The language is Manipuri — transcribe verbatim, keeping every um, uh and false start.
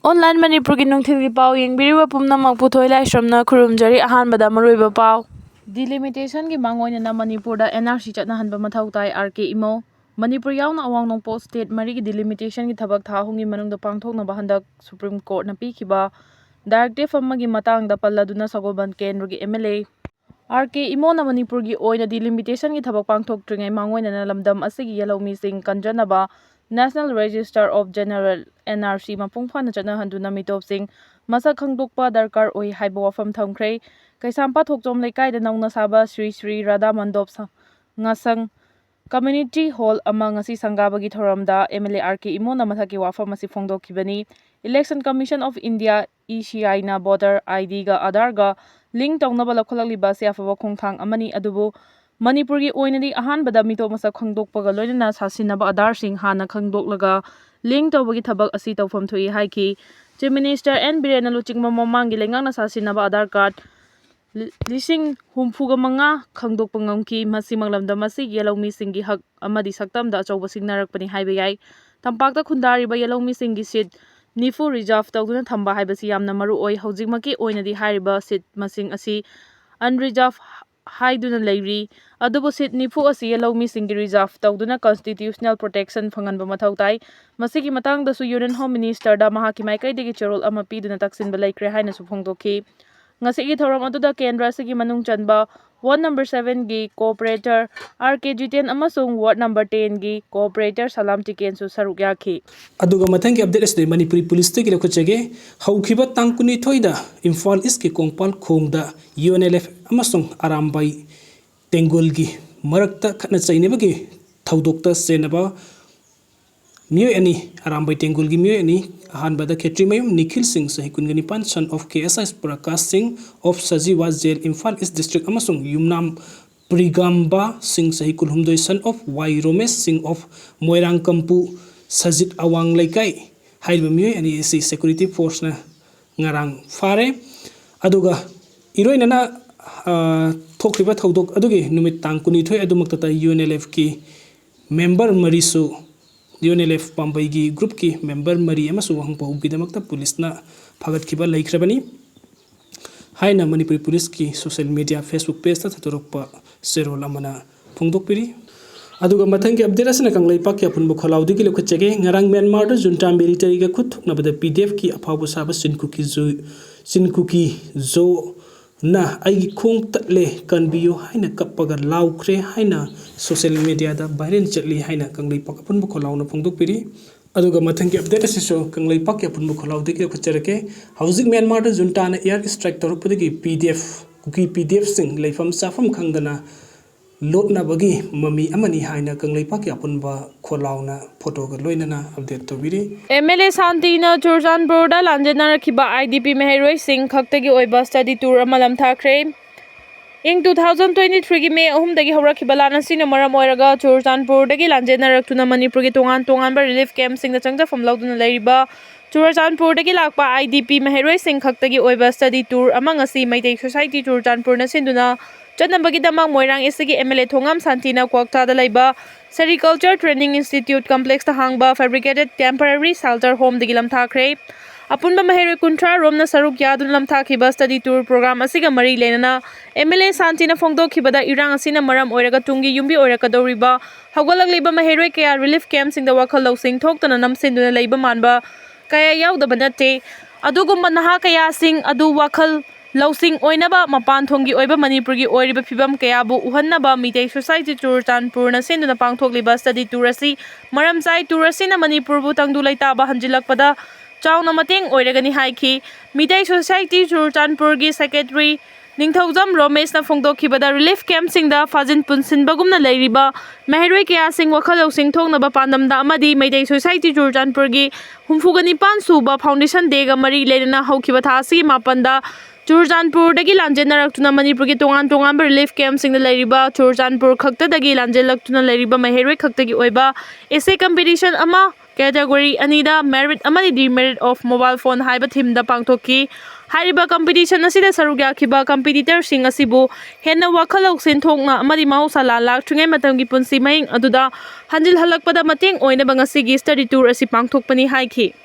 Online ꯃꯅꯤꯄꯨꯔꯒꯤ ꯅꯨꯡꯊꯤꯜꯒꯤ ꯄꯥꯎ ꯌꯦꯡꯕꯤꯔꯤꯕ ꯄꯨꯝꯅꯃꯛꯄꯨ ꯊꯣꯏ ꯂꯥꯏꯁ꯭ꯔꯝꯅ ꯈꯨꯔꯨꯝꯖꯔꯤ꯫ ꯑꯍꯥꯟꯕꯗ ꯃꯔꯨꯑꯣꯏꯕ ꯄꯥꯎ꯫ Delimitationꯒꯤ ꯃꯥꯡꯑꯣꯏꯅꯅ ꯃꯅꯤꯄꯨꯔꯗ N R C ꯆꯠꯅꯍꯟꯕ ꯃꯊꯧ ꯇꯥꯏ, R K ꯏꯃꯣ꯫ ꯃꯅꯤꯄꯨꯔ ꯌꯥꯎꯅ ꯑꯋꯥꯡ ꯅꯣꯡꯄꯣꯛ state ꯃꯔꯤꯒꯤ delimitationꯒꯤ ꯊꯕꯛ ꯊꯥ ꯑꯍꯨꯝꯒꯤ ꯃꯅꯨꯡꯗ ꯄꯥꯡꯊꯣꯛꯅꯕ ꯍꯟꯗꯛ Supreme Courtꯅ ꯄꯤꯈꯤꯕ directive ꯑꯃꯒꯤ ꯃꯇꯥꯡꯗ ꯄꯜꯂꯗꯨꯅ ꯁꯒꯣꯜꯕꯟ ꯀꯦꯟꯗ꯭ꯔꯒꯤ M L A R K ꯏꯃꯣꯅ ꯃꯅꯤꯄꯨꯔꯒꯤ ꯑꯣꯏꯅ delimitationꯒꯤ ꯊꯕꯛ ꯄꯥꯡꯊꯣꯛꯇ꯭ꯔꯤꯉꯩ ꯃꯥꯡꯑꯣꯏꯅꯅ ꯂꯝꯗꯝ ꯑꯁꯤꯒꯤ ꯌꯦꯜꯍꯧꯃꯤꯁꯤꯡ ꯀꯟꯖꯅꯕ National Register of General, N R C, ꯃꯄꯨꯡ ꯐꯥꯅ ꯆꯠꯅꯍꯟꯗꯨꯅ ꯃꯤꯇꯣꯞꯁꯤꯡ ꯃꯁꯛ ꯈꯪꯗꯣꯛꯄ ꯗꯔꯀꯥꯔ ꯑꯣꯏ ꯍꯥꯏꯕ ꯋꯥꯐꯝ ꯊꯝꯈ꯭ꯔꯦ꯫ ꯀꯩꯁꯥꯝꯄꯥꯠ ꯊꯣꯛꯆꯣꯝ ꯂꯩꯀꯥꯏꯗ ꯅꯧꯅ ꯁꯥꯕ ꯁ꯭ꯔꯤ ꯁ꯭ꯔꯤ ꯔꯥꯙꯥ ꯃꯟꯗꯣꯞ ꯁ-, ꯉꯥꯁꯪ Community Hall ꯑꯃ ꯉꯁꯤ ꯁꯪꯒꯥꯕꯒꯤ ꯊꯧꯔꯝꯗ M L A R K ꯏꯃꯣꯅ ꯃꯊꯛꯀꯤ ꯋꯥꯐꯝ ꯑꯁꯤ ꯐꯣꯡꯗꯣꯛꯈꯤꯕꯅꯤ꯫ Election Commission of India, E C I ꯅ voter I Dꯒ Aadhaarꯒ link ꯇꯧꯅꯕ ꯂꯧꯈꯠꯂꯛꯂꯤꯕ ꯑꯁꯤ ꯑꯐꯕ ꯈꯣꯡꯊꯥꯡ ꯑꯃꯅꯤ, ꯑꯗꯨꯕꯨ ꯃꯅꯤꯄꯨꯔꯒꯤ ꯑꯣꯏꯅꯗꯤ ꯑꯍꯥꯟꯕꯗ ꯃꯤꯇꯣꯞ ꯃꯁꯛ ꯈꯪꯗꯣꯛꯄꯒ ꯂꯣꯏꯅꯅ ꯁꯥꯁꯤꯟꯅꯕ Aadhaarꯁꯤꯡ ꯍꯥꯟꯅ ꯈꯪꯗꯣꯛꯂꯒ link ꯇꯧꯕꯒꯤ ꯊꯕꯛ ꯑꯁꯤ ꯇꯧꯐꯝ ꯊꯣꯛꯏ ꯍꯥꯏꯈꯤ꯫ Chief Minister N ꯕꯤꯔꯦꯟꯅ ꯂꯨꯆꯤꯡꯕ ꯃꯃꯥꯡꯒꯤ ꯂꯩꯉꯥꯛꯅ ꯁꯥꯁꯤꯟꯅꯕ Aadhaar card ꯂꯤ-, ꯂꯤꯁꯤꯡ ꯍꯨꯝꯐꯨꯒ ꯃꯉꯥ ꯈꯪꯗꯣꯛꯄ ꯉꯝꯈꯤ꯫ ꯃꯁꯤꯃꯛ ꯂꯝꯗꯝ ꯑꯁꯤꯒꯤ ꯌꯦꯜꯍꯧꯃꯤꯁꯤꯡꯒꯤ ꯍꯛ ꯑꯃꯗꯤ ꯁꯛꯇꯝꯗ ꯑꯆꯧꯕ ꯁꯤꯡꯅꯔꯛꯄꯅꯤ ꯍꯥꯏꯕ ꯌꯥꯏ꯫ ꯇꯝꯄꯥꯛꯇ ꯈꯨꯟꯗꯥꯔꯤꯕ ꯌꯦꯜꯍꯧꯃꯤꯁꯤꯡꯒꯤ seat ꯅꯤꯐꯨ reserve ꯇꯧꯗꯨꯅ ꯊꯝꯕ ꯍꯥꯏꯕꯁꯤ ꯌꯥꯝꯅ ꯃꯔꯨ ꯑꯣꯏ꯫ ꯍꯧꯖꯤꯛꯃꯛꯀꯤ ꯑꯣꯏꯅꯗꯤ ꯍꯥꯏꯔꯤꯕ seat ꯃꯁꯤꯡ ꯑꯁꯤ unreserved ꯍꯥꯏꯗꯨꯅ ꯂꯩꯔꯤ꯫ ꯑꯗꯨꯕꯨ seat ꯅꯤꯐꯨ ꯑꯁꯤ ꯌꯦꯜꯍꯧꯃꯤꯁꯤꯡꯒꯤ reserve ꯇꯧꯗꯨꯅ constitutional protection ꯐꯪꯍꯟꯕ ꯃꯊꯧ ꯇꯥꯏ꯫ ꯃꯁꯤꯒꯤ ꯃꯇꯥꯡꯗꯁꯨ Union Home Ministerꯗ ꯃꯍꯥꯛꯀꯤ ꯃꯥꯏꯀꯩꯗꯒꯤ ꯆꯦꯔꯣꯜ ꯑꯃ ꯄꯤꯗꯨꯅ ꯇꯛꯁꯤꯟꯕ ꯂꯩꯈ꯭ꯔꯦ ꯍꯥꯏꯅꯁꯨ ꯐꯣꯡꯗꯣꯛꯈꯤ꯫ ꯉꯁꯤꯒꯤ ꯊꯧꯔꯝ ꯑꯗꯨꯗ ꯀꯦꯟꯗ꯭ꯔ ꯑꯁꯤꯒꯤ ꯃꯅꯨꯡ ꯆꯟꯕ ward number sevenꯒꯤ corporator R K Jiten ꯑꯃꯁꯨꯡ ward number tenꯒꯤ corporator ꯁꯂꯥꯝ ꯇꯤꯀꯦꯟꯁꯨ ꯁꯔꯨꯛ ꯌꯥꯈꯤ꯫ ꯑꯗꯨꯒ ꯃꯊꯪꯒꯤ update ꯑꯁꯤꯗꯤ ꯃꯅꯤꯄꯨꯔꯤ policeꯇꯒꯤ ꯂꯧꯈꯠꯆꯒꯦ꯫ ꯍꯧꯈꯤꯕ ꯇꯥꯡ ꯀꯨꯟꯅꯤꯊꯣꯏꯗ ꯏꯝꯐꯥꯜ Eastꯀꯤ ꯀꯣꯡꯄꯥꯜ ꯈꯣꯡꯗ U N L F ꯑꯃꯁꯨꯡ ꯑꯔꯥꯝꯕꯥꯏ ꯇꯦꯡꯒꯣꯜꯒꯤ ꯃꯔꯛꯇ ꯈꯠꯅ ꯆꯩꯅꯕꯒꯤ ꯊꯧꯗꯣꯛꯇ ꯆꯦꯟꯅꯕ ꯃꯤꯑꯣꯏ ꯑꯅꯤ, ꯑꯔꯥꯝꯕꯥꯏ ꯇꯦꯡꯒꯣꯜꯒꯤ ꯃꯤꯑꯣꯏ ꯑꯅꯤ, ꯑꯍꯥꯟꯕꯗ ꯈꯦꯇ꯭ꯔꯤꯃꯌꯨꯝ ꯅꯤꯈꯤꯜ ꯁꯤꯡ, ꯆꯍꯤ ꯀꯨꯟꯒ ꯅꯤꯄꯥꯟ, son of K S I Prakash Singh of Sajiwa jail, Imphal East District, ꯑꯃꯁꯨꯡ ꯌꯨꯝꯅꯥꯝ ꯄ꯭ꯔꯤꯒꯥꯝꯕꯥ ꯁꯤꯡ, ꯆꯍꯤ ꯀꯨꯟꯍꯨꯝꯗꯣꯏ, son of ꯋꯥꯏ ꯔꯣꯃꯦꯁ ꯁꯤꯡ of ꯃꯣꯏꯔꯥꯡ ꯀꯝꯄꯨ ꯁꯖꯤꯠ ꯑꯋꯥꯡ ꯂꯩꯀꯥꯏ꯫ ꯍꯥꯏꯔꯤꯕ ꯃꯤꯑꯣꯏ ꯑꯅꯤ ꯑꯁꯤ security forceꯅ ꯉꯔꯥꯡ ꯐꯥꯔꯦ꯫ ꯑꯗꯨꯒ ꯏꯔꯣꯏꯅꯅ, ꯑ, ꯊꯣꯛꯈꯤꯕ ꯊꯧꯗꯣꯛ ꯑꯗꯨꯒꯤ ꯅꯨꯃꯤꯠ ꯇꯥꯡ ꯀꯨꯟꯅꯤꯊꯣꯏ ꯑꯗꯨꯃꯛꯇꯗ U N L Fꯀꯤ member ꯃꯔꯤꯁꯨ ꯌꯨ ꯑꯦꯟ ꯑꯦꯜ ꯑꯦꯐ ꯄꯥꯝꯕꯩꯒꯤ ꯒ꯭ꯔꯨꯞꯀꯤ ꯃꯦꯝꯕꯔ ꯃꯔꯤ ꯑꯃꯁꯨ ꯋꯥꯍꯪ ꯄꯥꯎꯍꯧꯕꯒꯤꯗꯃꯛꯇ ꯄꯨꯂꯤꯁꯅ ꯐꯥꯒꯠꯈꯤꯕ ꯂꯩꯈ꯭ꯔꯕꯅꯤ ꯍꯥꯏꯅ ꯃꯅꯤꯄꯨꯔꯤ ꯄꯨꯂꯤꯁꯀꯤ ꯁꯣꯁꯤꯌꯦꯜ ꯃꯤꯗꯤꯌꯥ Facebook ꯄꯦꯖꯇ ꯊꯥꯗꯣꯔꯛꯄ ꯆꯦꯔꯣꯜ ꯑꯃꯅ ꯐꯣꯡꯗꯣꯛꯄꯤꯔꯤ꯫ ꯑꯗꯨꯒ ꯃꯊꯪꯒꯤ ꯑꯞꯗꯦꯠ ꯑꯁꯤꯅ ꯀꯪꯂꯩꯄꯥꯛꯀꯤ ꯑꯄꯨꯟꯕ ꯈꯣꯜꯂꯥꯎꯗꯒꯤ ꯂꯧꯈꯠꯆꯒꯦ꯫ ꯉꯔꯥꯡ ꯃ꯭ꯌꯥꯟꯃꯥꯔꯗ ꯖꯨꯟꯇꯥ ꯃꯤꯂꯤꯇꯔꯤꯒ ꯈꯨꯠ ꯊꯣꯛꯅꯕꯗ ꯄꯤ ꯗꯤ ꯑꯦꯐꯀꯤ ꯑꯐꯥꯎꯕ ꯁꯥꯕ ꯆꯤꯟꯀꯨꯀꯤ ꯖꯨ-, ꯆꯤꯟꯀꯨꯀꯤ ꯖꯣꯅ "ꯑꯩꯒꯤ ꯈꯣꯡ ꯇꯠꯂꯦ, ꯀꯟꯕꯤꯌꯨ" ꯍꯥꯏꯅ ꯀꯞꯄꯒ ꯂꯥꯎꯈ꯭ꯔꯦ ꯍꯥꯏꯅ ꯁꯣꯁꯤꯌꯦꯜ ꯃꯤꯗꯤꯌꯥꯗ ꯚꯥꯏꯔꯦꯜ ꯆꯠꯂꯤ ꯍꯥꯏꯅ ꯀꯪꯂꯩꯄꯥꯛ ꯑꯄꯨꯟꯕ ꯈꯣꯜꯂꯥꯎꯅ ꯐꯣꯡꯗꯣꯛꯄꯤꯔꯤ꯫ ꯑꯗꯨꯒ ꯃꯊꯪꯒꯤ ꯑꯞꯗꯦꯠ ꯑꯁꯤꯁꯨ ꯀꯪꯂꯩꯄꯥꯛꯀꯤ ꯑꯄꯨꯟꯕ ꯈꯣꯜꯂꯥꯎꯗꯒꯤ ꯂꯧꯈꯠꯆꯔꯛꯀꯦ꯫ ꯍꯧꯖꯤꯛ ꯃ꯭ꯌꯥꯟꯃꯥꯔꯗ ꯖꯨꯟꯇꯥꯅ ꯑꯦꯌꯔ ꯁ꯭ꯇ꯭ꯔꯥꯏꯛ ꯇꯧꯔꯛꯄꯗꯒꯤ ꯄꯤ ꯗꯤ ꯑꯦꯐ, ꯀꯨꯀꯤ ꯄꯤ ꯗꯤ ꯑꯦꯐꯁꯤꯡ ꯂꯩꯐꯝ ꯆꯥꯐꯝ ꯈꯪꯗꯅ ꯂꯣꯠꯅꯕꯒꯤ ꯃꯃꯤ ꯑꯃꯅꯤ ꯍꯥꯏꯅ ꯀꯪꯂꯩꯄꯥꯛꯀꯤ ꯑꯄꯨꯟꯕ ꯈꯣꯜꯂꯥꯎꯅ ꯐꯣꯇꯣꯒ ꯂꯣꯏꯅꯅ ꯑꯞꯗꯦꯠ ꯇꯧꯕꯤꯔꯤ꯫ ꯑꯦꯝ ꯑꯦꯜ ꯑꯦ ꯁꯥꯟꯇꯤꯅ ꯆꯨꯔꯆꯥꯟꯄꯨꯔꯗ ꯂꯥꯟꯖꯦꯟꯅꯔꯛꯈꯤꯕ ꯑꯥꯏ ꯗꯤ ꯄꯤ ꯃꯍꯩꯔꯣꯏꯁꯤꯡ ꯈꯛꯇꯒꯤ ꯑꯣꯏꯕ ꯁ꯭ꯇꯗꯤ ꯇꯨꯔ ꯑꯃ ꯅꯝꯊꯈ꯭ꯔꯦ꯫ ꯏꯪ two thousand twenty threeꯒꯤ ꯃꯦ ꯑꯍꯨꯝꯗꯒꯤ ꯍꯧꯔꯛꯈꯤꯕ ꯂꯥꯟ ꯑꯁꯤꯅ ꯃꯔꯝ ꯑꯣꯏꯔꯒ ꯆꯨꯔꯆꯥꯟꯄꯨꯔꯗꯒꯤ ꯂꯥꯟꯖꯦꯟꯅꯔꯛꯇꯨꯅ ꯃꯅꯤꯄꯨꯔꯒꯤ ꯇꯣꯉꯥꯟ ꯇꯣꯉꯥꯟꯕ ꯔꯤꯂꯤꯐ ꯀꯦꯝꯞꯁꯤꯡꯗ ꯆꯪꯖꯐꯝ ꯂꯧꯗꯨꯅ ꯂꯩꯔꯤꯕ ꯆꯨꯔꯆꯥꯟꯄꯨꯔꯗꯒꯤ ꯂꯥꯛꯄ ꯑꯥꯏ ꯗꯤ ꯄꯤ ꯃꯍꯩꯔꯣꯏꯁꯤꯡ ꯈꯛꯇꯒꯤ ꯑꯣꯏꯕ ꯁ꯭ꯇꯗꯤ ꯇꯨꯔ ꯑꯃ ꯉꯁꯤ ꯃꯩꯇꯩ ꯁꯣꯁꯥꯏꯇꯤ ꯆꯨꯔꯆꯥꯟꯄꯨꯔꯅ ꯁꯤꯟꯗꯨꯅ ꯆꯠꯅꯕꯒꯤꯗꯃꯛ ꯃꯣꯏꯔꯥꯡ ꯏꯁꯀꯤ ꯑꯦꯝ ꯑꯦꯜ ꯑꯦ ꯊꯣꯉꯥꯝ ꯁꯥꯟꯇꯤꯅ ꯀ꯭ꯋꯥꯛꯇꯥꯗ ꯂꯩꯕ ꯁꯦꯔꯤꯀꯜꯆꯔ ꯇ꯭ꯔꯦꯅꯤꯡ ꯏꯟꯁꯇꯤꯇ꯭ꯌꯨꯠ ꯀꯝꯄ꯭ꯂꯦꯛꯁꯇ ꯍꯥꯡꯕ ꯐꯦꯕ꯭ꯔꯤꯀꯦꯇꯦꯠ ꯇꯦꯝꯄꯔꯔꯤ ꯁꯦꯜꯇꯔ ꯍꯣꯝꯗꯒꯤ ꯂꯝꯊꯥꯈ꯭ꯔꯦ꯫ ꯑꯄꯨꯟꯕ ꯃꯍꯩꯔꯣꯏ ꯀꯨꯟꯊ꯭ꯔꯥ ꯔꯣꯝꯅ ꯁꯔꯨꯛ ꯌꯥꯗꯨꯅ ꯂꯝꯊꯥꯈꯤꯕ ꯁ꯭ꯇꯗꯤ ꯇꯨꯔ ꯄ꯭ꯔꯣꯒ꯭ꯔꯥꯝ ꯑꯁꯤꯒ ꯃꯔꯤ ꯂꯩꯅꯅ ꯑꯦꯝ ꯑꯦꯜ ꯑꯦ ꯁꯥꯟꯇꯤꯅ ꯐꯣꯡꯗꯣꯛꯈꯤꯕꯗ ꯏꯔꯥꯡ ꯑꯁꯤꯅ ꯃꯔꯝ ꯑꯣꯏꯔꯒ ꯇꯨꯡꯒꯤ ꯌꯨꯝꯕꯤ ꯑꯣꯏꯔꯛꯀꯗꯧꯔꯤꯕ ꯍꯧꯒꯠꯂꯛꯂꯤꯕ ꯃꯍꯩꯔꯣꯏ ꯀꯌꯥ ꯔꯤꯂꯤꯐ ꯀꯦꯝꯞꯁꯤꯡꯗ ꯋꯥꯈꯜ ꯂꯧꯁꯤꯡ ꯊꯣꯛꯇꯅ ꯅꯝꯁꯤꯟꯗꯨꯅ ꯂꯩꯕ ꯃꯥꯟꯕ ꯀꯌꯥ ꯌꯥꯎꯗꯕ ꯅꯠꯇꯦ꯫ ꯑꯗꯨꯒꯨꯝꯕ ꯅꯍꯥ ꯀꯌꯥꯁꯤꯡ ꯑꯗꯨ ꯋꯥꯈꯜ ꯂꯧꯁꯤꯡ ꯑꯣꯏꯅꯕ ꯃꯄꯥꯟ ꯊꯣꯡꯒꯤ ꯑꯣꯏꯕ ꯃꯅꯤꯄꯨꯔꯒꯤ ꯑꯣꯏꯔꯤꯕ ꯐꯤꯕꯝ ꯀꯌꯥꯕꯨ ꯎꯍꯟꯅꯕ ꯃꯤꯇꯩ ꯁꯣꯁꯥꯏꯇꯤ ꯆꯨꯔꯆꯥꯟꯄꯨꯔꯅ ꯁꯤꯟꯗꯨꯅ ꯄꯥꯡꯊꯣꯛꯂꯤꯕ ꯁ꯭ꯇꯗꯤ ꯇꯨꯔ ꯑꯁꯤ ꯃꯔꯝ ꯆꯥꯏ꯫ ꯇꯨꯔ ꯑꯁꯤꯅ ꯃꯅꯤꯄꯨꯔꯕꯨ ꯇꯪꯗꯨ ꯂꯩꯇꯥꯕ ꯍꯟꯖꯤꯜꯂꯛꯄꯗ ꯆꯥꯎꯅ ꯃꯇꯦꯡ ꯑꯣꯏꯔꯒꯅꯤ ꯍꯥꯏꯈꯤ꯫ ꯃꯤꯇꯩ ꯁꯣꯁꯥꯏꯇꯤ ꯆꯨꯔꯆꯥꯟꯄꯨꯔꯒꯤ ꯁꯦꯀ꯭ꯔꯦꯇꯔꯤ ꯅꯤꯡꯊꯧꯖꯝ ꯔꯣꯃꯦꯁꯅ ꯐꯣꯡꯗꯣꯛꯈꯤꯕꯗ ꯔꯤꯂꯤꯐ ꯀꯦꯝꯞꯁꯤꯡꯗ ꯐꯥꯖꯤꯟ ꯄꯨꯟꯁꯤꯟꯕꯒꯨꯝꯅ ꯂꯩꯔꯤꯕ ꯃꯍꯩꯔꯣꯏ ꯀꯌꯥꯁꯤꯡ ꯋꯥꯈꯜ ꯂꯧꯁꯤꯡ ꯊꯣꯛꯅꯕ ꯄꯥꯟꯗꯝꯗ ꯑꯃꯗꯤ ꯃꯩꯇꯩ ꯁꯣꯁꯥꯏꯇꯤ ꯆꯨꯔꯆꯥꯟꯄꯨꯔꯒꯤ ꯍꯨꯝꯐꯨꯒ ꯅꯤꯄꯥꯟ ꯁꯨꯕ ꯐꯥꯎꯟꯗꯦꯁꯟ ꯗꯦꯒ ꯃꯔꯤ ꯂꯩꯅꯅ ꯍꯧꯈꯤꯕ ꯊꯥ ꯑꯁꯤꯒꯤ ꯃꯥꯄꯟꯗ ꯆꯨꯔꯆꯥꯟꯄꯨꯔꯗꯒꯤ ꯂꯥꯟꯖꯦꯟꯅꯔꯛꯇꯨꯅ ꯃꯅꯤꯄꯨꯔꯒꯤ ꯇꯣꯉꯥꯟ ꯇꯣꯉꯥꯟꯕ ꯔꯤꯂꯤꯐ ꯀꯦꯝꯞꯁꯤꯡꯗ ꯂꯩꯔꯤꯕ ꯆꯨꯔꯆꯥꯟꯄꯨꯔ ꯈꯛꯇꯗꯒꯤ ꯂꯥꯟꯖꯦꯜꯂꯛꯇꯨꯅ ꯂꯩꯔꯤꯕ ꯃꯍꯩꯔꯣꯏ ꯈꯛꯇꯒꯤ ꯑꯣꯏꯕ essay competition ꯑꯃ category ꯑꯅꯤꯗ merit ꯑꯃꯗꯤ demerit of mobile phone ꯍꯥꯏꯕ ꯊꯤꯝꯗ ꯄꯥꯡꯊꯣꯛꯈꯤ꯫ ꯍꯥꯏꯔꯤꯕ ꯀꯝꯄꯤꯇꯤꯁꯟ ꯑꯁꯤꯗ ꯁꯔꯨꯛ ꯌꯥꯈꯤꯕ ꯀꯝꯄꯤꯇꯤꯇꯔꯁꯤꯡ ꯑꯁꯤꯕꯨ ꯍꯦꯟꯅ ꯋꯥꯈꯜ ꯂꯧꯁꯤꯡ ꯊꯣꯛꯅ ꯑꯃꯗꯤ ꯃꯍꯧꯁꯥ ꯂꯥꯟ ꯂꯥꯛꯇ꯭ꯔꯤꯉꯩ ꯃꯇꯝꯒꯤ ꯄꯨꯟꯁꯤ ꯃꯍꯤꯡ ꯑꯗꯨꯗ ꯍꯟꯖꯤꯜꯍꯜꯂꯛꯄꯗ ꯃꯇꯦꯡ ꯑꯣꯏꯅꯕ ꯉꯁꯤꯒꯤ ꯁ꯭ꯇꯗꯤ ꯇꯨꯔ ꯑꯁꯤ ꯄꯥꯡꯊꯣꯛꯄꯅꯤ ꯍꯥꯏꯈꯤ꯫